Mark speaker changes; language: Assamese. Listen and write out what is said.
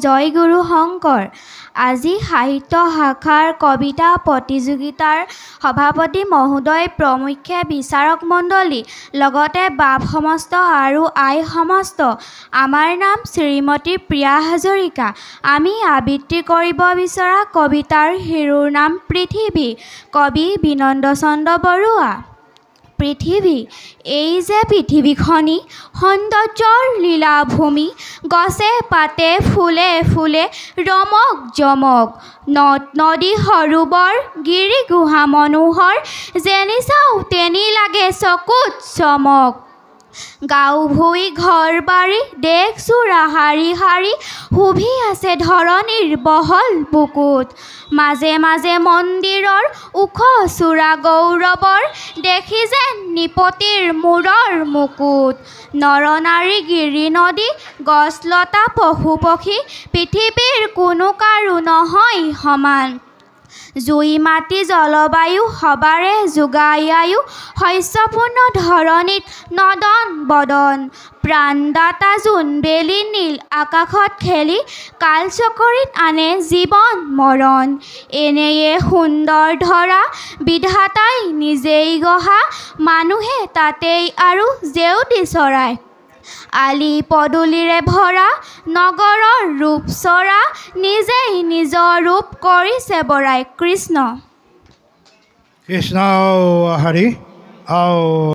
Speaker 1: জয় গুৰু শংকৰ। আজি সাহিত্য শাখাৰ কবিতা প্ৰতিযোগিতাৰ সভাপতি মহোদয়, প্ৰমুখ্যে বিচাৰক মণ্ডলী, লগতে বাপ সমস্ত আৰু আই সমস্ত। আমাৰ নাম শ্ৰীমতী প্ৰিয়া হাজৰিকা। আমি আবৃত্তি কৰিব বিচৰা কবিতাৰ শিৰোনাম পৃথিৱী, কবি বিনন্দ চন্দ্ৰ বৰুৱা। পৃথিৱী, এই যে পৃথিৱীখনি সৌন্দৰ্যৰ লীলাভূমি, গছে পাতে ফুলে ফুলে ৰমক জমক, নদ নদী সৰোবৰ গিৰি গুহা মনোহৰ, যেনি চাওঁ তেনি লাগে চকুত চমক। গাঁও ভূঁই ঘৰ বাৰী দেশ চোৰা শাৰী শাৰী শোভি আছে ধৰণীৰ বহল বুকুত। মাজে মাজে মন্দিৰৰ ওখ চূড়া গৌৰৱৰ, দেখি যেন নৃপতিৰ মূৰৰ মুকুট। নৰনাৰী গিৰি নদী গছ লতা পশু পক্ষী, পৃথিৱীৰ কোনো কাৰো নহয় সমান। জুই মাটি জলবায়ু সবাৰে যোগাই আয়ু, শস্যপূৰ্ণ ধৰণীত নদন বদন। প্ৰাণদাতা জোন বেলি নীল আকাশত খেলি, কালচকৰিত আনে জীৱন মৰণ। এনেয়ে সুন্দৰ ধৰা বিধাতাই নিজেই গঢ়া, মানুহে তাতেই আৰু জেউতি চৰায়। আলি পদূলিৰে ভৰা নগৰৰ ৰূপ চৰা, নিজেই নিজৰ ৰূপ কৰিছে বৰাই। কৃষ্ণ
Speaker 2: কৃষ্ণ হৰি।